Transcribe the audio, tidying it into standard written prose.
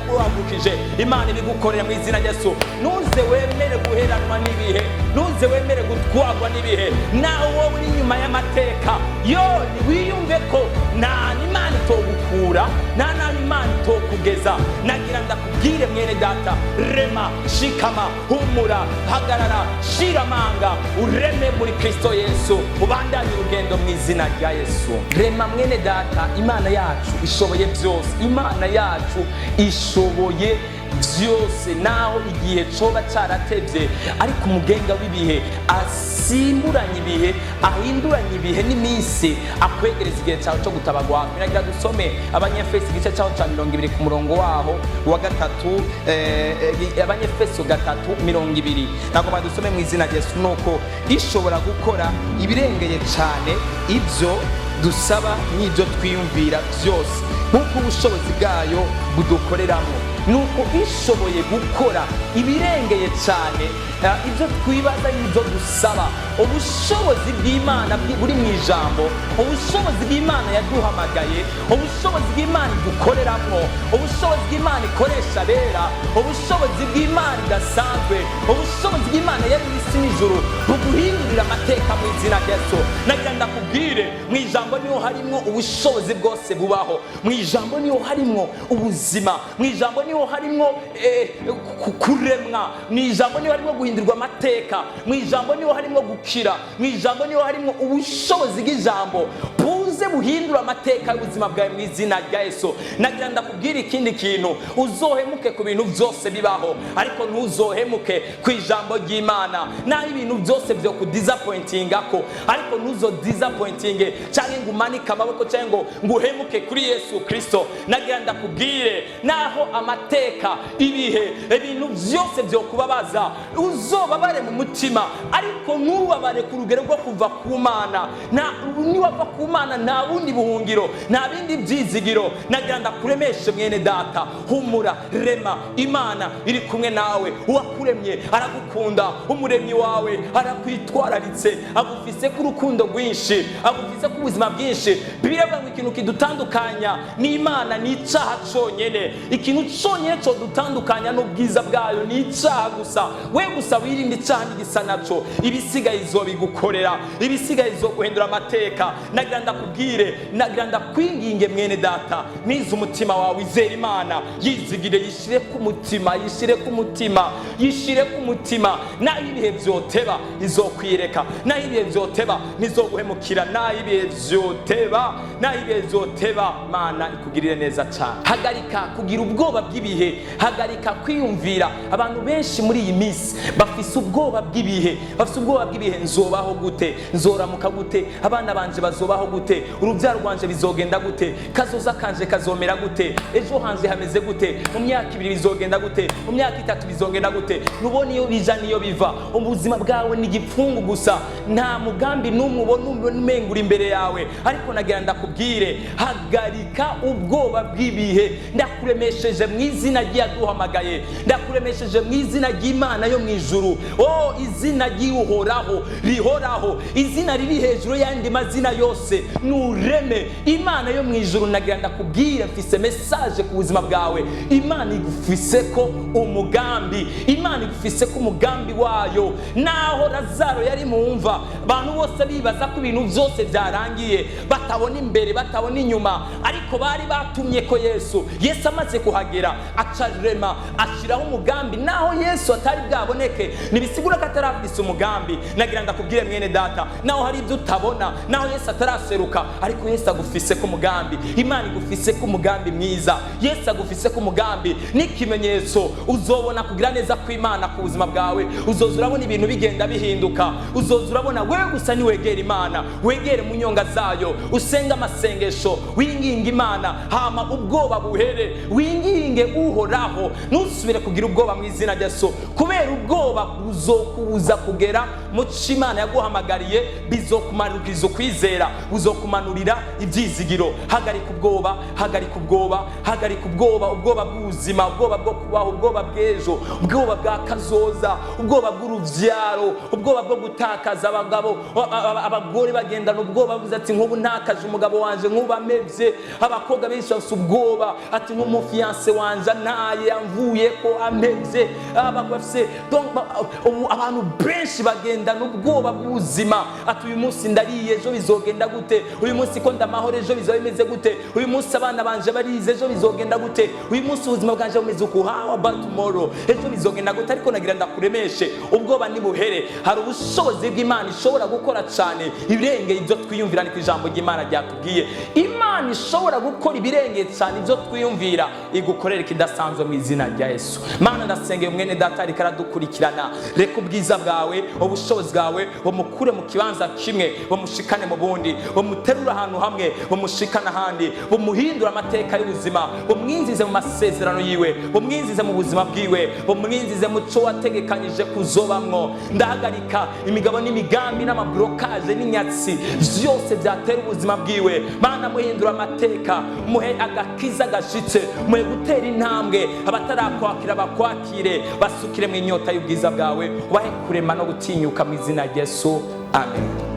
Yaguhagurukije, Imana ibigukorera mu izina rya Yesu. Ntuze wemere guheranwa n'ibihe, ntuze wemere gutwarwa n'ibihe. Nawe wowe uri inyuma y'amateka yo, wiyumve ko nta Imana itogukura, nta naho Imana itokugeza. Nagira ndakubwire, mwene data, rema, shikama, humura, hagarara, shira amanga, ureme muri Kristo Yesu, ubandanye urugendo mu izina rya Yesu. Rema, mwene data, Imana yacu ishoboye byose, Imana yacu ishoboye byose. Naho igihe coba caratevye, ariko umugenga w'ibihe asimburanye ibihe, ahinduranye ibihe n'iminsi, akwegereza igihe cyawe cyo gutabagwa. Biragira dusome Abanyefeso igice cyaho cya 20 ku murongo waho wa 3, Abanyefeso 3:20. Nagomba dusome mu izina rya Yesu. Nuko ishobora gukora ibirengeye cyane ibyo dusaba n'ibyo twiyumvira byose, nk'uko ubushobozi bwayo budukoreramo. Nuko ishoboye gukora ibirengeye cyane ibyo twibaza n'ibyo dusaba. Ubushobozi bw'Imana buri mu ijambo, ubushobozi bw'Imana yaduhamagaye, ubushobozi bw'Imana idukoreramo, ubushobozi bw'Imana ikoresha abera, ubushobozi bw'Imana idasanzwe, ubushobozi bw'Imana yari isi n'ijuru, buguhindurira amateka mu izina rya Yesu. Nagira ndakubwire, mu ijambo niho harimo ubushobozi bwose bubaho, mu ijambo niho harimo ubuzima, mu ijambo niho harimo kuremwa, mu ijambo niho harimo guhindurwa amateka, mu ijambo niho harimo gukira, mu ijambo niho harimo ubushobozi bw'ijambo buze buhindura amateka y'ubuzima bwawe mu izina rya Yesu. Nagira ndakubwira ikindi kintu: uzohemuke ku bintu byose bibaho, ariko ntuzohemuke ku ijambo ry'Imana. Naho ibintu byose byo kudisappointinga ko, ariko ntuzo disappointinge cyangwa ngo umanike amaboko cyangwa ngo uhemuke kuri Yesu Kristo. Nagira ndakubwire, naho amateka, ibihe, ibintu byose byo kubabaza, uzobabare mu mutima, ariko ntubabare ku rugero rwo kuva ku Mana. Niwava ku Mana, nta bundi buhungiro, nta bindi byizigiro. Nagira ndakuremeshe, mwene data, humura, rema, Imana iri kumwe nawe. Uwakuremye aragukunda, Umuremyi wawe arakwitwararitse, agufise ku rukundo rwinshi, agufise ku buzima bwinshi. Bibiliya ivuga ngo ikintu kidutandukanya n'Imana ni icaha conyene. Ikintu conyene codutandukanya n'ubwiza bwayo ni icaha gusa. We gusa wirinde icaha n'igisa naco, ibisigaye izobigukorera, ibisigaye izoguhindura amateka. Nagira ndakubwire, nagira ndakwinginge, mwene data, nize umutima wawe, izere Imana, yizigire, yishire ku mutima, yishire ku mutima, yishire ku mutima. Naho ibihe vyoteba, izokwireka. Naho ibihe vyoteba, ntizoguhemukira. Naho ibihe vyoteba, naho ibihe vyoteba, Mana ikugirire neza cyane. Hagarika kugira ubwoba bw'ibihe, hagarika kwiyumvira. Abantu benshi muri iyi minsi bafise ubwoba bw'ibihe, bafise ubwoba bw'ibihe: nzobaho gute? Nzoramuka gute? Abana banje bazobaho gute? Urubyaro rwanje bizogenda gute? Kazoza kanje kazomera gute? Ejo hanje hameze gute? Mu myaka 2 bizogenda gute? Mu myaka 3 bizogenda gute? Nubona iyo bija niyo biva. Ubuzima bwawe ni igipfungu gusa, nta mugambi n'umwe ubona, umengura imbere yawe. Ariko nagira ndakubwire, hagarika ubwoba bw'ibihe. Ndakuremesheje mu izina ry'iyaduhamagaye, ndakuremesheje mu izina ry'Imana yo mu ijuru. Oh, izina ry'Uhoraho rihoraho, izina riri hejuru y'andi mazina yose, nureme Imana yo mu ijuru. Nagira ndakubwire, mfise message ku buzima bwawe. Imana igufise ko umugambi, Imana igufise ko umugambi wayo. Naho Lazaro yari mu mva, abantu bose bibaza ko ibintu byose byarangiye, batabona imbere, batabona inyuma, ariko bari batumye ko Yesu. Yesu amaze kuhagera, acarema, ashyiraho umugambi. Naho Yesu atari bwaboneke, ntibisigura ko atarafise umugambi. Nagira ndakubwire, mwene data, naho hari ibyo utabona, naho Yesu ataraseruka, ariko Yesu agufise ko umugambi. Imana igufise ko umugambi mwiza, Yesu agufise ko umugambi. N'ikimenyetso, uzobona kugira neza kw'Imana ku buzima bwawe, uzoza urabona ibintu bigenda bihinduka, uzoza urabona. Wewe gusa niwegera Imana, wegere mu nyonga zayo, usenga amasengesho, winginga Imana, hama ubwoba buhere. Winginge Uhoraho, ntusubire kugira ubwoba mu izina rya Yesu, kubera ubwoba buzokubuza kugera mu cyo Imana yaguhamagariye, bizokumaririza ukwizera, buzokumaririza. Izokumanurira ibyizigiro. Hagarika ubwoba, hagarika ubwoba, hagarika ubwoba, ubwoba bw'ubuzima, ubwoba bwo kubaho, ubwoba bw'ejo, ubwoba bwa kazoza, ubwoba bw'uruvyaro, ubwoba bwo gutakaza abagabo. Abagore bagendana ubwoba, bavuze ati: "Nk'ubu ntakaje umugabo wanje, nk'ubu amevye." Abakobwa benshi bafise ubwoba, ati: "Nk'umu fiancé wanje ntaye, amvuye ko, amevye." Bafise, donc, ubu abantu benshi bagendana ubwoba bw'ubuzima, ati: "Uyu munsi ndariye, ejo bizogenda gute? Uyu munsi ko ndamahoro, ejo bizaba bimeze gute? Uyu munsi abana banje barize, ejo bizogenda gute? Uyu munsi ubuzima bwanje bumeze uku, how about tomorrow? Ejo bizogenda gute?" Ariko nagira ndakuremeshe, ubwoba nibuhere. Hari ubushobozi bw'Imana ishobora gukora cyane ibirengeye ibyo twiyumvira. Niko ijambo ry'Imana ryatubwiye. Imana ishobora gukora ibirengeye cyane ibyo twiyumvira, igukorera ikidasanzwe mu izina rya Yesu. Mana, ndasengeye mwene data ariko aradukurikirana. Reka ubwiza bwawe, ubushobozi bwawe bumukure mu kibanza kimwe bumushikane mu bundi, bumuterure ahantu hamwe bumushikane ahandi, bumuhindure amateka y'ubuzima, bumwinjize mu masezerano yiwe, bumwinjize mu buzima bwiwe, bumwinjize mu cyo wategekanyije kuzobamwo. Ndahagarika imigabo n'imigambi n'ama blocage n'inyatsi byose byatera ubuzima bwiwe. Mana, muhindura amateka, muhe agakiza gashitse, muhe gutera intambwe. Abatarakwakira bakwakire, basukire mu inyota y'ubwiza bwawe, ubahe kurema no gutinyuka mu izina rya Yesu, amen.